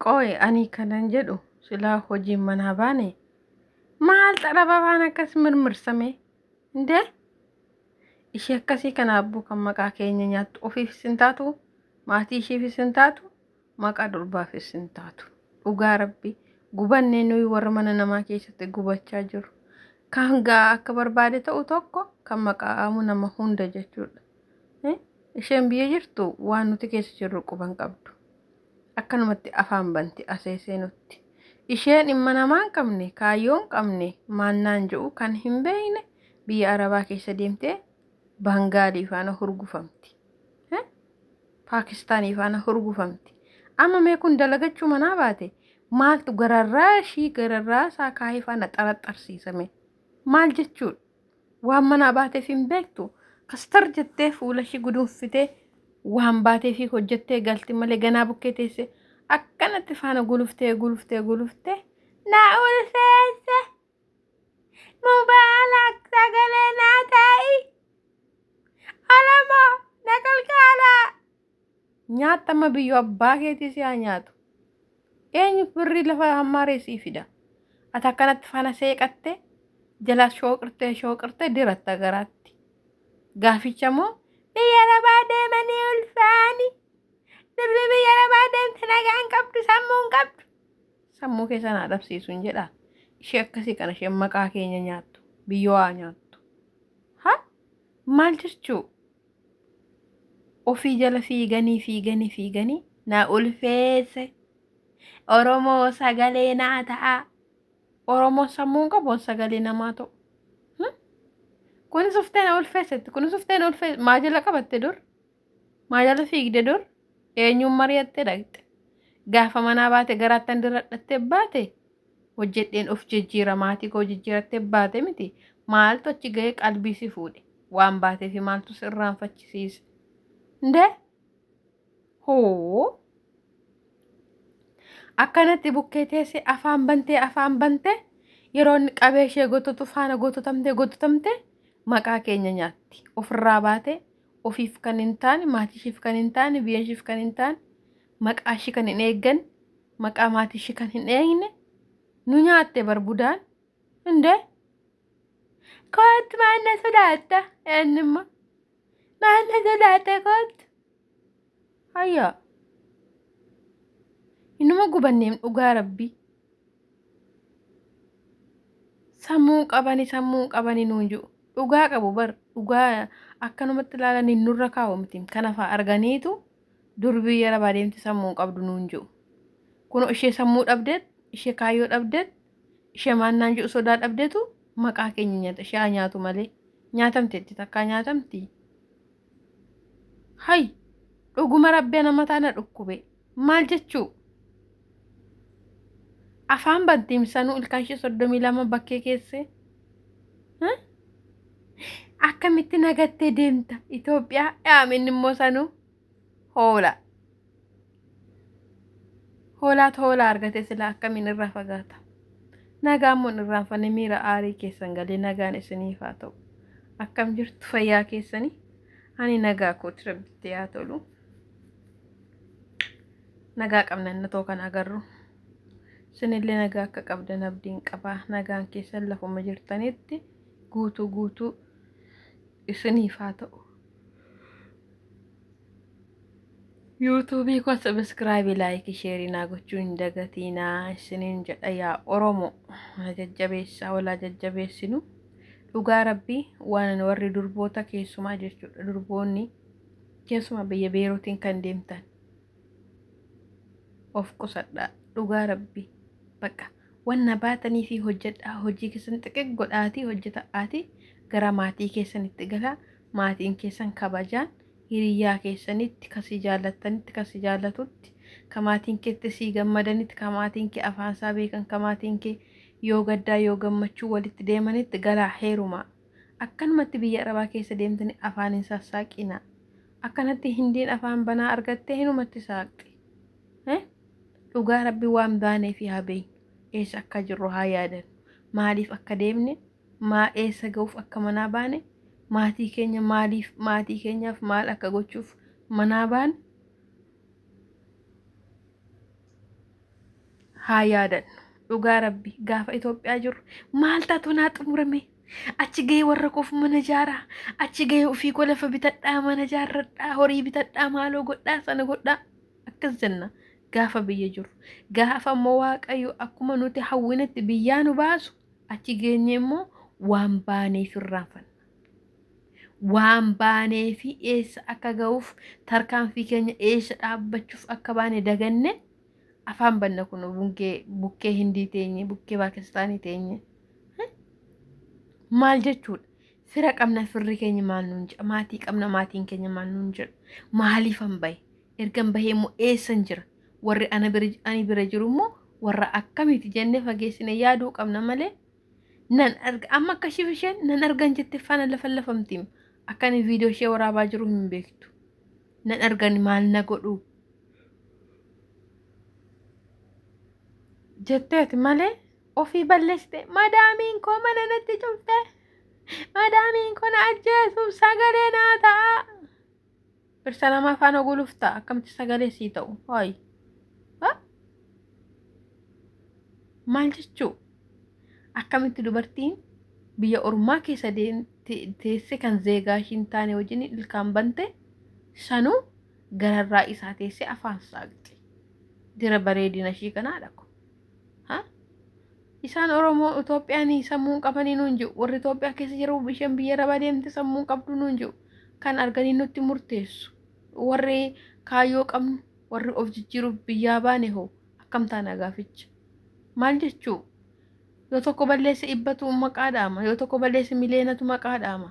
Qooyi ani kanan jedhu silaa hojiin manaa baane maal xaraba waan akkas mirmirsame indee ishee akkasii kana abbuu kan maqaa keenya nyaattu ofiifis hin taatu, maatii ishiifis hin taatu, maqaa durbaafis hin taatu. Dhugaa rabbi gubannee nuyi warra mana namaa keessatti gubachaa jiru. Kan gaa akka barbaade ta'u tokko kan maqaa nama hunda jechuudha. Isheen biyya jirtu waan nuti keessa jirru quban qabdu. Akkanumatti afaan banti aseesee nutti. Isheen dhimma namaa hin qabne, kaayyoo hin qabne, maannaan jedhu kan hin beekne biyya Arabaa keessa deemtee Bangaalii faana hurgufamti. Paakistaanii faana hurgufamti. Amma mee kun dalagachuu manaa baate maaltu gararraa ishii gararraa isaa kaayee faana xaraxarsiisame? Maal jechuudha? Waan manaa baateef hin beektu. Kastar jettee fuula ishii guduunfitee waan baateefii hojjettee galti malee ganaa bukkee teesse akkanatti faana guluftee guluftee guluftee na ulfeesse mubaalak sagalee naa ta'i alamoo na qalqaalaa nyaatta amma biyyoo abbaa keetii si haa nyaatu. Eenyu birrii lafa hammaaree sii fida? Ati akkanatti faana seeqatte jala shooqirtee shooqirtee diratta garaatti. Gaaficha moo biyya arabaa deemanii ulfaani. Durbi biyya arabaa deemte nagaa hin qabdu, sammuu hin qabdu. Sammuu keessan haa dhabsiisu hin jedhaa. Ishee akkasii kana isheen maqaa keenya nyaattu, biyyoo haa nyaattu. Ha? Maal jechuu? Ofii jala fiiganii fiiganii fiiganii na ulfeesse. Oromoo sagalee naa ta'a. Oromoon sammuu hin qabu sagalee namaa ta'u. Kunis uftee na ulfeessetti. Kunis uftee na ulfeesse. Maa jala qabatte dur? Maa jala fiigde dur? Eenyuun mari'attee dhaqxe? Gaafa manaa baate garaattan diradhattee baate? Hojjedheen of jijjiira maatii koo jijjiirattee baate miti. Maaltu achi ga'ee qalbii si fuudhe? Waan baateefi maaltu si irraanfachisiise? Ndee? Hoo! Akkanatti bukkee teessee afaan bantee afaan bantee yeroo inni qabee ishee gototu faana gototamtee gototamtee maqaa keenya nyaatti. Ofirraa baatee ofiif kan hin taane, maatii ishiif kan hin taane, biyya ishiif kan hin taane, maqaa ishii kan hin eegganne, maqaa maatii ishii kan hin eegne nu nyaatte barbudaan. Indee koottu maal na sodaatta eenyumma maal na sodaatta koottu. Hayyaa inuma gubanneem dhugaa rabbii. Sammuu qabani sammuu qabani nuun jiru dhugaa qabu bar dhugaa akkanumatti ilaalanii nurra kaa'u miti kana fa'aa arganiitu dur biyya arabaa deemti sammuu hin qabdu nuun jiru. Kun ishee sammuu dhabdeet ishee kaayyoo dhabdeet ishee maannaan jiru sodaa dhabdeetu maqaa keenya nyaata ishee haa nyaatu malee nyaatamteetti takkaa nyaatamti. Hay dhuguma rabbi ana mataa na dhukkube maal jechuu afaan bantiim sanuu ilkaan ishee 32 bakkee keesse akkamitti nagattee deemta Itoophiyaa dhaaminni immoo sanuu hoola hoolaatu hoolaa argate silaa akkamiin irraa fagaata nagaa immoo hin irraanfanne miira aarii keessan galee nagaan isiniif haa ta'u akkam jirtu fayyaa keessanii ani nagaa kooti rabbitti haa tolu nagaa qabna innatoo kan agarru isinillee nagaa akka qabdan abdiin qaba nagaan keessan lafuma jirtanitti guutuu guutuu isiniif haa ta'u. Yuutuubii koo sabiskiraayibii laayikii sheerii naa gochuu hin dagatiinaa isiniin jedha yaa Oromoo na jajjabeessaa walaa jajjabeessinu dhugaa rabbii waan warri durboota keessumaa jechuudha durboonni keessumaa biyya Beeruutiin kan deemtan of qusadhaa dhugaa rabbii bakka wanna baatanii fi hojjedhaa hojii keessan xiqiq godhaatii hojjeta'aatii gara maatii keessanitti galaa maatiin keessan kabajaan hiriyyaa keessanitti ka si jaallattanitti ka si jaallatutti ka maatiin keetti sii gammadanitti ka maatiin kee afaan isaa beekan ka maatiin kee yoo gaddaa yoo gammachuu walitti deemanitti galaa heerumaa akkanumatti biyya arabaa keessa deemtanii afaan hin sassaaqinaa akkanatti hindiin afaan banaa argattee hinumatti saaqxi dhugaa rabbi waan baanee fi haa beeknu eessa akka jirru haa yaadannu maaliif akka deemne maa eessa ga'uuf akka manaa baane maatii keenya maaliif maatii keenyaaf maal akka gochuuf manaa baane. Haa yaadannu. Dhugaa Rabbi gaafa Itoophiyaa jirru maal taatu naa xumurame. Achi gahee warra koof mana ijaaraa. Achi gahee ofii koo lafa bitadhaa mana ijaarradhaa horii bitadhaa maaloo godhaa sana godhaa. Akkas jenna gaafa biyya jirru. Gaafa immoo Waaqayyo akkuma nuti hawwinetti biyyaa nu baasu achi geenye immoo waan baaneef irraanfanna. Waan baaneefi eessa akka ga'uuf tarkaanfii keenya eessa dhaabbachuuf akka baane daganne afaan banna kun bukkee bukkee hindii teenye bukkee paakistaanii teenye. Maal jechuudha? Fira qabna firri keenya maal nuun jedha? Maatii qabna maatiin keenya maal nuun jedha? Maaliifan bahe? Ergan bahee immoo eessan jira? Warri ana bira ani bira jiru immoo warra akkamiiti jennee fageessine yaaduu qabna malee nan arga amma akka ishiif isheen nan argan jette faana lafa lafamtiim akka ani viidiyoo ishee waraabaa jiru hin beektu. Nan argan maal na godhu jetteeti malee ofii balleessite madaamiin koo mana natti cufte madaamiin koo na ajjeesuuf sagalee naa ta'a. Dhirsa namaa faana gulufta akkamitti sagalee sii ta'u hoy maal jechuu akkamitti dubartiin biyya ormaa keessa teesse kan zeegaa ishiin taane wajjin ilkaan bante sanuu gararraa isaa teesse afaan saaqxi dira bareedina ishii kanaadha ko isaan Oromoo Itoophiyaan sammuu hin qabanii nuun jiru warri Itoophiyaa keessa jiru isheen biyya arabaa deemte sammuu hin qabdu nuun jiru kan arganii nutti murteessu warri kaayyoo qabnu warri of jijjiiruuf biyyaa baane hoo akkam taana gaaficha maal jechuu yoo tokko balleesse dhibbatu maqaa dhaama yoo tokko balleesse mileenatu maqaa dhaama.